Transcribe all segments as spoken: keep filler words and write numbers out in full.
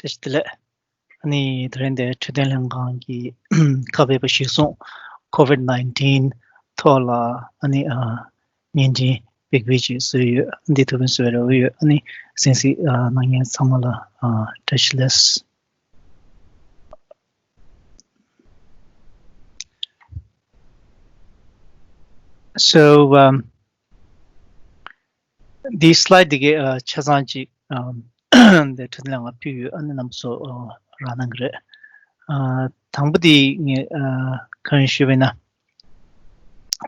བདེ་ལེགས། ཨ་ནི་དེ་རིང་འདིར་འཕྲོད་བསྟེན་ལྷན་ཁང་གིས་ཁ་ཕྱེ་བ་གཞིར་བཟུང་ཁོ་ཝིད་ནའིན་ཊིན་ཐོག་ལ་ཨ་ནི་ཨ་བརྙན་འཕྲིན་པིག་པིག་ཅིག་བཟོས་ཡོད། འདི་ཐུགས་ཕན་གསོས་པའི་རེ་བ་ཡོད། ཨ་ནི་གསན་གཟིགས་ཨ་གནང་མཁན་ཚང་མ་ལ་ཨ་བཀྲ་ཤིས་བདེ་ལེགས། So, um, འདིའི་སི་ལའེ་ཌི་འདི་གའི་ཨ་ཆ་ཚང་ཅིག་ཨམ་འདི་འཕྲོད་བསྟེན་ལྷན་ཁང་ཕུལ་ཡོད། ཨ་ནི་རྣམ་པ་ཚོ་ཨ་རག་གནང་གི་རེད། ཨ་དང་པོ་འདི་ངས་ཨ་ག་རེ་ཞུས་པ་ཡིན་ན།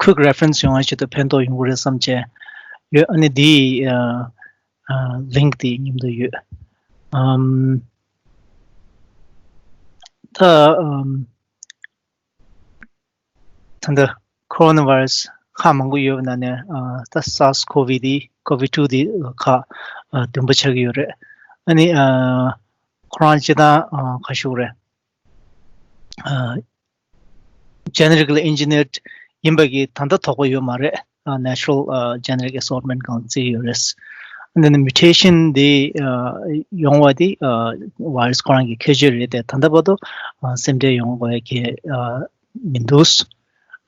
quick reference ཡོང་བའི་ཆེད་དུ་ཕན་ཐོགས་ཡོང་གི་རེད་བསམ་བྱས་ཡོད། ཨ་ནི་འདིའི་ཨ་ཨ་ལིང་ཀི་འདི་མཉམ་དུ་ཡོད། ཨམ་ད་ཨམ་ད་ལྟ་ཁོ་རོ་ན་བྷ་ར་སི་ཁག་མང་པོ་ཡོད་པའི་ནང་ནས་ཨ་ད་སཱར་སི་ཁོ་ཝི་འདི་ཁོ་ཝིད་ཊུ་འདི་ཁག་ཨ་བདུན་པ་ཆགས་ཀྱི་ཡོད་རེད། ཨ་ནི་ཨ་ཁོ་རང་སྤྱིར་བཏང་ཨ་ག་རེ་ཞུ་དགོས་རེད། ཨ་genetically engineered ཡིན་པ་གི་ད་ལྟ་དོགས་པ་ཡོད་མ་རེད། ཨ་natural ཨ་genetic assortment སྒང་བརྩི་གི་ཡོད་རེད། འདི་ནི་mutation འདི་ཨ་ཡོང་བ་འདི་ཨ་བྷ་ར་སི་ཁོ་རང་གི་ཁྱད་ཆོས་རེད་དེ། ད་ལྟ་བར་དུ་ཨ་སེམས་ཁྲལ་ཡོང་དགོས་ཡ་གི་ཨ་མི་འདུག་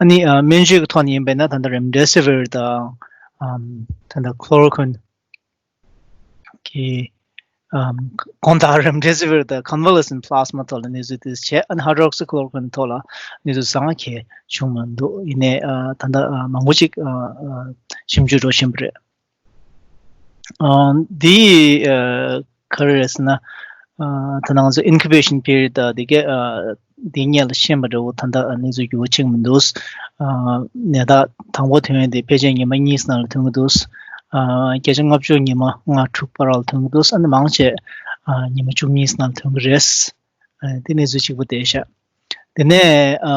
ཨ་ནི་ཨ་སྨན་བཅོས་ཀྱི་ཐོག་ནས་ཡིན་པས་ན་ད་ལྟ་remdesivir དང་ཨམ་ད་ལྟ་chloroquine གི་ཨམ་གོང་དག་remdesivir དང་convalescent plasma ཐོག་ལ་གནས་ཚུལ་དེ་བྱས། ཨ་ནི་hydroxychloroquine ཐོག་ལ་གནས་ཚུལ་བཟང་ང་གང་ཡང་བྱུང་མ་འདུག་ཡིན་ནའི་ཨ་ད་ལྟ་ཨ་མང་པོ་ཅིག་ཨ་ཨ་ཞིབ་འཇུག་འགྲོ་བཞིན་པ་རེད། ཨ་འདི་ཨ་ག་རེ་རེད་ཟེར་ན། ཨ་ད་ང་ཚོ་incubation period དང་དེ་གའི་ཨ་དེ་སྔོན་ལ་ཤེས་པ་འདྲ་བོ་ད་ལྟ་ཨ་གནས་ཚུལ་འགྱུར་བ་ཕྱིན་མི་འདུག་ཨ་ནད་རྟགས་དང་པོ་ཐོན་ཡས་དེ་ཕལ་ཆེར་ཉི་མ་གཉིས་ནང་ལ་ཐོན་གྱི་འདུག་ཨ་བརྒྱ་ཆ་ལྔ་བཅུ་ཉི་མ་ལྔ་དྲུག་བར་ལ་ཐོན་གྱི་འདུག་ཨ་ནི་མང་ཆེ་ཨ་ཉི་མ་བཅུ་གཉིས་ནང་ལ་ཐོན་གྱི་རེད། ཨ་དེ་གནས་ཚུལ་གཅིག་པ་དེ་ཤག་དེ་ནས་ཨ་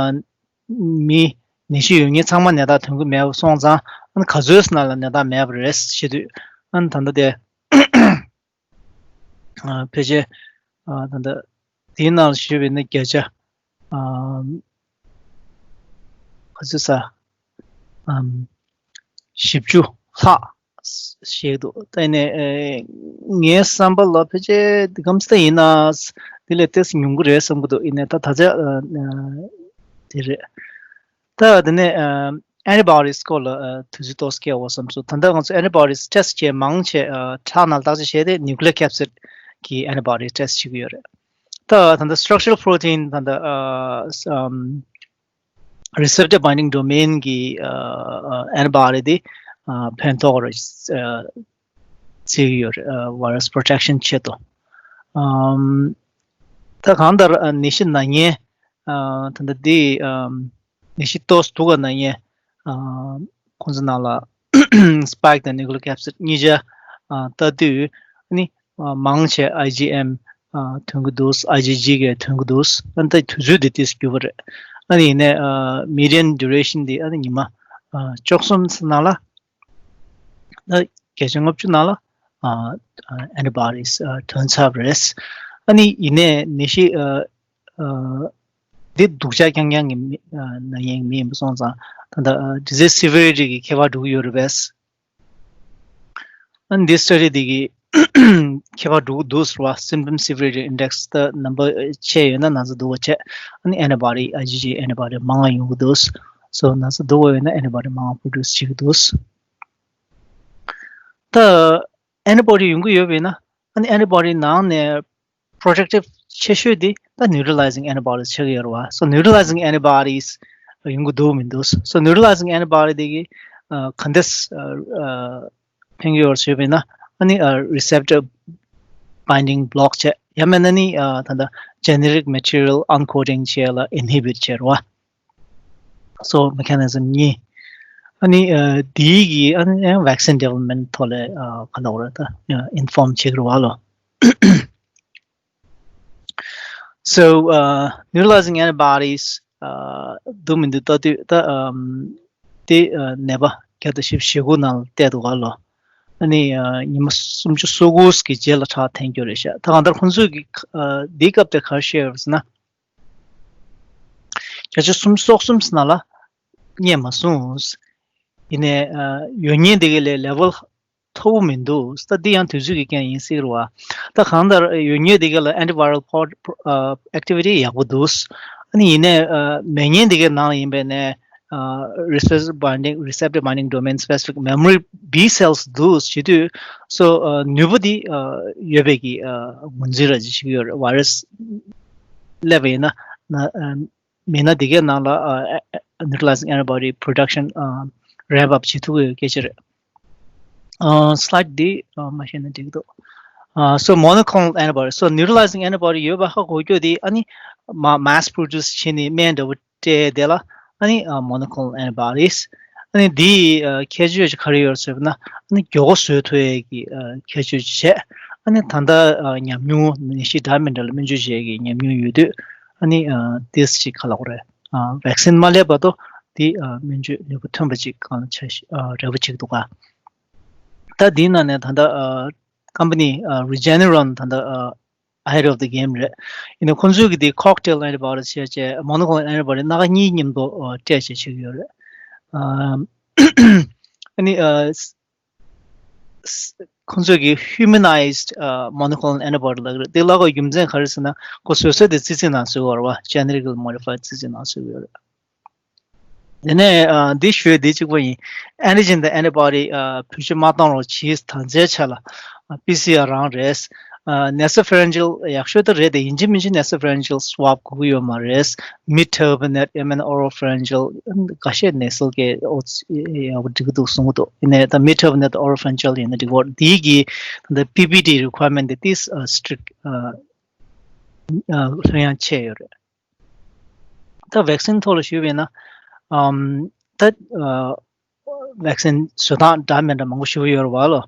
མི་ནད་གཞི་ཡོད་མཁན་ཚང་མ་ནད་རྟགས་ཐོན་གྱི་མེད་པ་སོང་ཙང་། ཨ་ནི་ག་ཚོད་ནང་ལ་ནད་རྟགས་མེད་པ་རེད་ཞུ་དུས། ཨ་ནི་ད་ལྟ་དེ་ཨ་ཕལ་ཆེར་ཨ་ད་ལྟ་དེའི་ནང་ལ་ཞུས་པ་ཡིན་ན་བརྒྱ་ཆ་ཨ་ག་ཚོད་ས་ཨམ་བཞི་བཅུ་ལྷག་བཤད་འདུག་ད་ཡིན་ནའི་ཨེ་ངའི་བསམ་པ་ལ་ཕལ་ཆེར་འདི་གམ་ས་ཡིན་ན་འདི་ལས་ཏོག་ཙམ་ཉུང་གི་རེད་བསམ་གྱི་འདུག་ཡིན་ནའི་ད་ད་ཆ་ཨ་ཨ་དེ་རེད། ད་དེ་ནས་ཨ་antibodies སྐོར་ལ་ཨ་དུས་ཚོད་ཏོག་ཙམ་བསྐྱལ་འོ་བསམ་སོང་། ད་ལྟ་ང་ཚོ་antibodies test བྱས་མང་ཆེ་ཨ་ཁྲག་ནང་ལ་བརྟག་དཔྱད་བྱས་ཏེ་nucleocapsid གི་antibodies test བྱེད་ཀྱི་ཡོད་རེད། ད་ད་ལྟ་structural protein ད་ལྟ་ཨ་ཨམ་receptor binding domain གི་ཨ་ཨ་antibody དེ་ཨ་ཕན་ཐོགས་རེད་ཨ་བརྩི་གི་ཡོད་རེད། ཨ་virus protection ཆེད་དུ། ཨམ་ད་གང་ལྟར་ཨ་ནད་གཞི་ན་མཁན་ཨ་ད་ལྟ་འདི་ཨམ་ནད་གཞི་ཏོག་ཙམ་སྡུག་ག་ན་མཁན་ཨ་ཁོང་ཚོ་ནང་ལ་spike དང་nucleocapsid གཉིས་ཆ་ཨ་ལྟ་དུས་ཨ་ནི་ཨ་མང་ཆེ་IgM ཨ་ཐོན་གྱི་འདུག IgG གས་ཐོན་གྱི་འདུག་ཨ་ནི་ད་དུས་ཚོད་དེ་ཏོག་ཙམ་འགྱུར་བ་རེད། ཨ་ནི་ཡིན་ནའི་ཨ་median duration དེ་ཨ་ནི་ཉི་མ་ཨ་བཅུ་གསུམ་ནང་ལ་ད་བརྒྱ་ཆ་ལྔ་བཅུ་ནང་ལ་ཨ་ཨ་antibodies ཨ་ཐོན་ཚར་བ་རེད། ཨ་ནི་ཡིན་ནའི་ནད་གཞི་ཨ་ཨ་འདི་སྡུག་ཅག་རྐྱང་རྐྱང་གི་མི་ཨ་ན་མཁན་མི་ཡིན་པ་སོང་ཙང་ད་ལྟ་ཨ་disease severity གི་ཁྱད་པར་འགྲོ་གི་ཡོད་རེད་པས། ཨ་ནི་འདི་study འདི་གི་ཁྱད་པར་འགྲོ་གི་འདུག་ཟེར་བ། symptom severity index ད་ནམ་བར་ཆེ་ཡོད་ན་ན་ཚ་སྡུག་པ་བྱས། ཨ་ནི་antibody IgG antibody མང་ང་ཡོང་གི་འདུག so ན་ཚ་སྡུག་པ་ཡོད་ན་antibody མང་ང་produce བྱེད་ཀྱི་འདུག་ད་antibody ཡོང་གི་ཡོད་པ་ཡིན་ན་ཨ་ནི་antibody ནང་ནས་protective ཆེ་ཤོས་དེ་ད་neutralizing antibodies ཆགས་ཀྱི་ཡོད་རེད་བ། so neutralizing antibodies ཡོང་གི་འདུག་མི་འདུག so neutralizing antibody དེ་གི་ཨ་ག་འདྲས་ཨ་ཕན་གྱི་ཡོད་ཞུས་པ་ཡིན་ན། ཨ་ནི་ཨ་receptor binding block བྱས། ཡང་མིན་ན་ནི་ཨ་ད་ལྟ་genetic material uncoating བྱས་ལ་inhibit བྱས་རེད་བ། so mechanism གཉིས། ཨ་ནི་ཨ་དེའི་གི་ཨ་ནི་vaccine development ཐོག་ལ་ཨ་ག་ལབ་དགོས་རེད། ད་inform བྱེད་ཀྱི་རེད་བ་ལོ། So uh, neutralizing antibodies འདུག་མི་འདུག་ལྟ་དུས་ད་ཨམ་དེ་ཨ་ནད་པ་བརྒྱ་དང་བཞི་བཅུ་ཞེ་དགུ་ནང་ལ་བལྟས་འདུག་ག་ལོ། ཨ་ནི་ཨ་ཉི་མ་སུམ་ཅུ་སོ་དགུ་གི་རྗེས་ལ་ཁྲག་འཐེན་རྒྱུ་རེད་ཤག་ད་གང་ལྟར་ཁོང་ཚོས་ཀྱི་ཨ་འདིའི་སྐབས་དེ་ག་རེ་བཤད་ཡོད་ཟེར་ན། བརྒྱ་ཆ་སུམ་ཅུ་སོ་གསུམ་ནང་ལ་རྙེད་མ་སོང་། ཡིན་ནའི་ཨ་ཡོད་མཁན་དེ་གའི་ལས་level མཐོ་པོ་མི་འདུག་ད་འདི་ཡང་དུས་ཚོད་ཀྱི་རྐྱེན་ཡིན་སྲིད་རེད་བ། ད་གང་ལྟར་ཡོད་ཉེས་འདི་ག་ལ་antiviral activity ཡག་པོ་འདུག་ཨ་ནི་ཡིན་ནའི་མེད་ཉེས་འདི་གའི་ནང་ལ་ཡིན་པའི་ནས་receptor binding receptor binding domain specific memory B cells འདུག་བྱེད་དུས། so ནུས་པ་འདི་ཡོད་པའི་གི་ངོས་འཛིན་ར་ཅིག་བྱེད་ཀྱི་ཡོད་རེད། virus སླེབས་པ་ཡིན་ན། མེད་ན་འདི་གའི་ནང་ལ་neutralizing antibody production ramp up བྱེད་ཐུབ་ཀྱི་ཡོད་སྐད་ཆ་རེད། slide འདི་མ་ཤེས་ན་འགྲིག་འདུག so monoclonal antibody, so neutralizing antibody ཡོད་པ་ཧ་གོ་རྒྱུ་དེ་ཨ་ནི་mass produce བྱས་ནས་སྨན་འདྲ་བོ་སྤྲད་དེ་ལ་ཨ་ནི་monoclonal antibodies ཨ་ནི་འདིའི་ཁྱད་ཆོས་ཅིག་ག་རེ་ཡོད་ཟེར་བ་ན། ཨ་ནི་མགྱོགས་པོ་བཟོས་ཐུབ་ཡས་ཀྱི་ཁྱད་ཆོས་ཅིག་བྱས། ཨ་ནི་ད་ལྟ་ཉམས་མྱོང་ནད་གཞི་འདྲ་མི་འདྲ་ལ་སྨན་བཅོས་བྱེད་ཀྱི་ཉམས་མྱོང་ཡོད་དུས། ཨ་ནི་ཏིས་ཅིག་ག་ལ་གོ་རེད། vaccine མ་སླེབས་བར་དུ་འདི་སྨན་བཅོས་ནུས་པ་ཐོན་པ་ཅིག་གང་ལ་ཆ་ཤས་རེ་བ་ཅིག་འདུག་ག་ད་འདིའི་ནང་ནས་ད་ལྟ་company Regeneron ད་ལྟ་ahead of the game རེད། ཡིན་ནའི་ཁོང་ཚོས་ཀྱི་འདི་cocktail antibodies བྱས་བྱས་monoclonal antibody སྣ་ཁ་གཉིས་མཉམ་དུ་སྤྲད་བྱས་བྱེད་ཀྱི་ཡོད་རེད། ཨ་ནི་ཁོང་ཚོས་ཀྱི་humanized monoclonal antibody ལབ་ཀྱི་རེད། འདི་ལབ་དགོས་རྒྱུ་མཚན་ག་རེ་ཟེར་ན། ཁོ་བཟོ་ས་དེ་ཙི་ཙི་ནང་བཟོས་ཡོད་རེད་བ། genetically modified ཙི་ཙི་ནང་བཟོས་ཡོད་རེད། དེ་ནས་འདི་ཞུ་ཡས་འདི་གཅིག་པ་ཡིན། antigen དང་antibody བེད་སྤྱོད་མ་གཏོང་རོགས་གྱིས། ད་ལྟའི་ཆ་ལ་PCR རང་རེད། nasofaryngel ཡག་ཤོས་དེ་རེད་དེ། ཡིན་གཅིག་མིན་གཅིག་nasofaryngel swab དགོས་ཀྱི་ཡོད་མ་རེད། mid turbinate ཡང་མིན་ན་oropharyngeal འགའ་ཤས་ནས་སོགས་ཀྱི་ཨོ་ཡག་པོ་འགྲིག་གི་འདུག་གསུང་གི་འདུག་ཡིན་ནའི་ད་mid turbinate oropharyngeal ཡིན་ན་འགྲིག་གི་རེད། འདིའི་གི་ད་PPE requirement དེ་ཏིས་strict ལྷོད་ཡངས་ཆེ་ཡོད་རེད། ད་vaccine ཐོག་ལ་ཞུས་པ་ཡིན་ན། ཨམ། ད་vaccine བཟོ་སྟངས་འདྲ་མི་འདྲ་མང་པོ་ཞེ་པོ་ཡོད་རེད་བ་ལོ།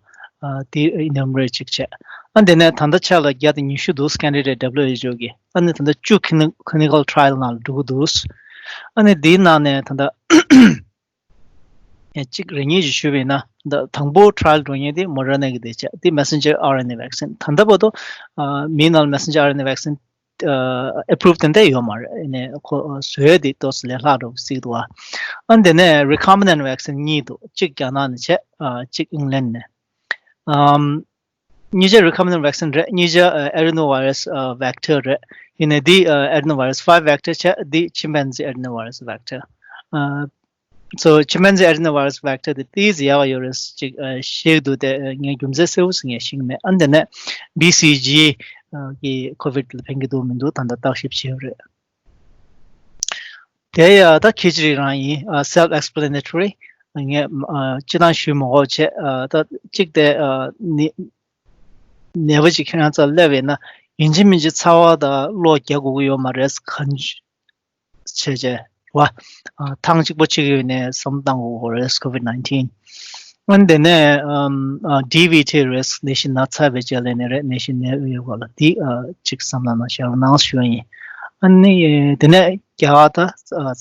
དེ་enumerate ཅིག་བྱས། ཨ་དེ་ནས་ད་ལྟ་ཆ་ལ་བརྒྱ་དང་ཉི་ཤུ་འདུག candidate WHO གི། ཨ་ནི་ད་ལྟ་བཅུ་clini- clinical trial ནང་ལ་འགྲོ་གི་འདུག་ཨ་ནི་དེའི་ནང་ནས་ད་ལྟ་གཅིག་རེ་གཉིས་ཅིག་ཞུས་པ་ཡིན་ན། ད་དང་པོ་trial འགྲོ་མཁན་དེ་Moderna གི་དེ་བྱས། དེ་messenger RNA vaccine ད་ལྟ་བར་དུ་མིའི་ནང་ལ་messenger RNA vaccine approve དེ་འདྲ་ཡོད་མ་རེད། ཨ་ནི་ཁོ་བཟོ་ཡས་དེ་ཏོག་ཙམ་ལས་སླ་འགྲོ་གི་སྲིད་འདུག་ཨ་ནི་དེ་ནས་recombinant vaccine གཉིས་འདུག་གཅིག་རྒྱ་ནག་ནས་བྱས། གཅིག་England ནས། ཨམ། གཉིས་ཆ་recombinant vaccine རེད། གཉིས་ཆ་adenovirus vector རེད། ཡིན་ནའི་འདི་adenovirus five vector བྱས། འདི་chimpanzee adenovirus vector so chimpanzee adenovirus vector དེ་ཏིས་ཡག་ཡོད་རེད་ཅིག་ཤེས་ཀྱི་འདུག་དེ་ངས་རྒྱུ་མཚན་གསལ་པོ་ཞིག་ངས་ཤེས་ཀྱི་མེད། ཨ་ནི་དེ་ནས་BCG གི་COVID ལ་ཕན་གྱི་འདུག་མི་འདུག་ད་ལྟ་བརྟག་ཞིབ་བྱས་ཡོད་རེད། དེ་ཡ་ད་ཁྱེད་ཅི་རིགས་རང་ཡིན། self explanatory ངས་སྤྱི་བཏང་ཞུས་མ་དགོས་བྱས། ད་གཅིག་དེ་ནད་པ་ཅིག་ཁྱེད་རང་རྩར་སླེབས་ཡོད་ན། ཡིན་གཅིག་མིན་གཅིག་ཚ་བ་དང་གློ་རྒྱག་དགོས་ཀྱི་ཡོད་མ་རེད། གང་བྱས་བྱས་བ། ཐེངས་གཅིག་པོ་གཅིག་ཡོད་ནས་བསམ་བློ་བཏང་དགོས་རེད། COVID nineteen ཨ་ནི་དེ་ནས་ཨམ་ཨ་DVT རེད། ནད་གཞི་ན་ཚ་བའི་རྗེས་ལ་ནི་རེད། ནད་གཞི་ནད་ཡོད་པ་ལ་འདི་ཨ་གཅིག་བསམ་བློ་ནང་བཞག་རོགས་གནང་ཞུ་ཡ་ཡིན། ཨ་ནི་དེ་ནས་རྒྱ་གར་ད་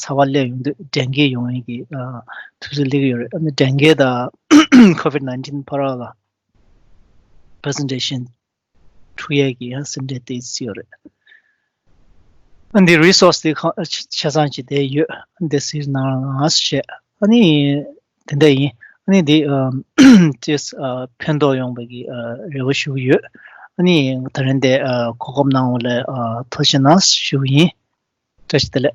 ཚ་བ་སླེབས་ཡོང་དུས་dengue ཡོང་ཡས་ཀྱི་དུས་ཚོད་སླེབས་ཀྱི་ཡོད་རེད། ཨ་ནི་dengue དང་COVID nineteen བར་ལ་presentation འཁྲུག་ཡས་ཀྱི་ཡང་སེམས་ཁྲལ་ཏོག་ཙམ་ཡོད་རེད། ཨ་འདི་resource དེ་ཁ་ཆ་ཚང་ཅིག་དེ་ཡོད། འདི་གཟིགས་གནང་རོགས་གནང་ཞེས། ཨ་ནི་དེ་འདྲ་ཡིན། ཨ་ནི་འདི་ཨམ་ཅིས་ཨ་ཕན་ཐོགས་ཡོང་བའི་གི་ཨ་རེ་བ་ཞུ་གི་ཡོད། ཨ་ནི་ད་རིང་འདི་ཨ་གོ་སྐབས་གནང་བ་ལ་ཨ་ཐུགས་རྗེ་གནང་ཞུ་གི་ཡིན། བཀྲ་ཤིས་བདེ་ལེགས།